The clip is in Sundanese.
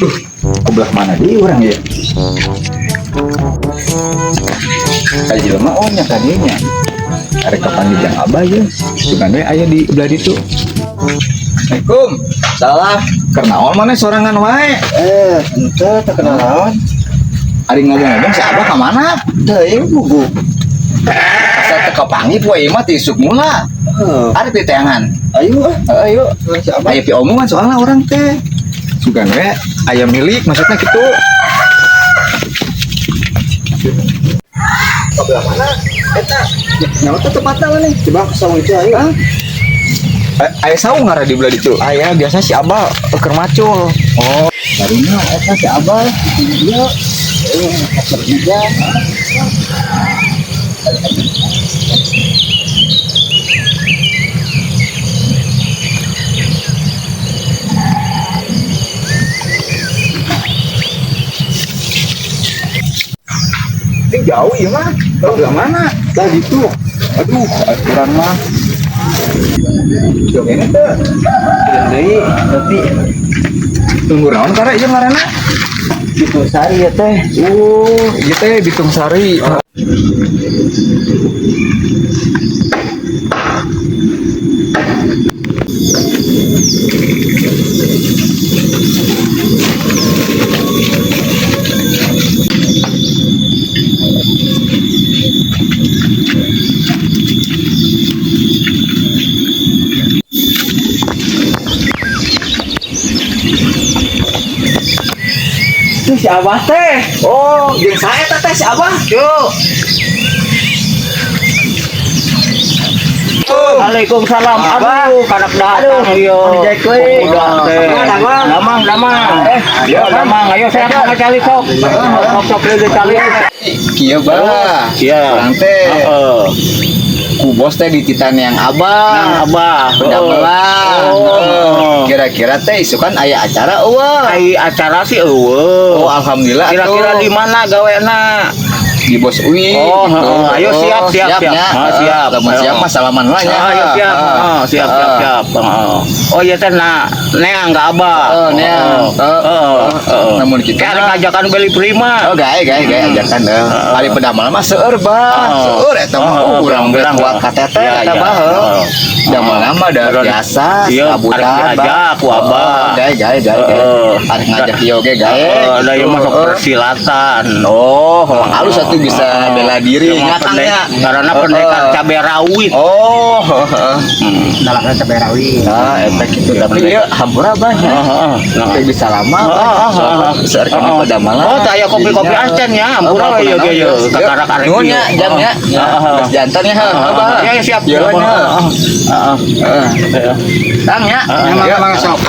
Duh, kebelah mana deui urang ya? Ka jelema, oh nya kadinya. Arek kapan jeung Abah ya? Sugan we aya di belah ditu. Assalamualaikum. Salah. Keur naon maneh sorangan wae? Eh, ente teu kenal naon? Ari ngomong-ngomong, si Abah ka mana? Teuing bugu. Asa teu kapanggih poe ieu mah ti isuk mula. Heuh. Ari diteangan. Ayo ah. Ayo. Si Abah. Aya piomongan soalnya urang teh. Sugan we aya milik, maksudnya gitu. Ka belah mana? Eta nyawa teh tempatna mana? Coba ke saung itu, ayo. Hah? Aya saung ngara di belah ditu. Aya, biasa si Abah keur macul. Oh, barunya eta si Abah. Iya. Eh, kasar juga. Ini jauh ya mah. Belah mana? Lah gitu. Aduh, aturan mah. Jauh ini tuh. Deui, tapi Tunggu naon karena ieu ngaranna? Bitung Sari ya teh. Oh, ieu teh Bitung Sari. Tuh si Abah teh. Oh, jeung saha eta teh si Abah? Yuk. Waalaikumsalam. Aduh, kanak datang yo. Udah teh. Damang, damang. Ya, Damang, ayo saya mau cari sok. Sok sok lagi cari. Kieu, Bah. Iya. Urang teh Heeh. ku bos teh dititan yang Abah. Nang Abah. Pedamelan. Oh. Heeh. Kira-kira teh isukan aya acara euweuh? Ai acara sih euweuh. Oh, alhamdulillah. Kira-kira atuh. di mana gawena? Di bos Uwi. Oh, gitu. heeh. Ayo, siap, siap, siap. Nya. Ah, siap. Lamun siap mah salaman lah nya. Ah, ayo siap. Ah, Ah, siap, siap, ah. siap. Ah. Oh iya teh, nah, neang ka Abah. Oh, neang. Oh, Oh, oh. Namun kita Kayak ada ajakan beli prima. Oh, gae gae gae ajakan deh. Hari pedamelan mah seueur, Bah. Oh. Seueur eta mah. Oh, Oh, urang berang, kuat katete Iya, eta iya. bah. Oh. Damelan mah da biasa Iya, sabutan, arek Bah. diajak ku Abah. Oh, gae gae gae gae. Heeh. Arek ngajak ieu oge gae. Oh, da ieu gitu. masuk Heeh. persilatan. Oh, halus atuh bisa bela diri Cuma nya Kang nya. Karena pendekar cabai rawit. Oh, heeh. Dalaknya cabai rawit. Nah, eta gitu. Tapi ieu hampura, Bah nya. Heeh. Teu bisa lama. Heeh. Seueur kami pada malam. Oh, saya kopi-kopi acan ya. Hampura ieu ge ieu. Kakarak arek. Nuhun nya jamnya. Heeh. Geus jantan ya, heuh, Abah. Ya, ya, siap. Ieu nya. Heeh. Heeh. Tang nya. Heeh. Iya, Mang sok.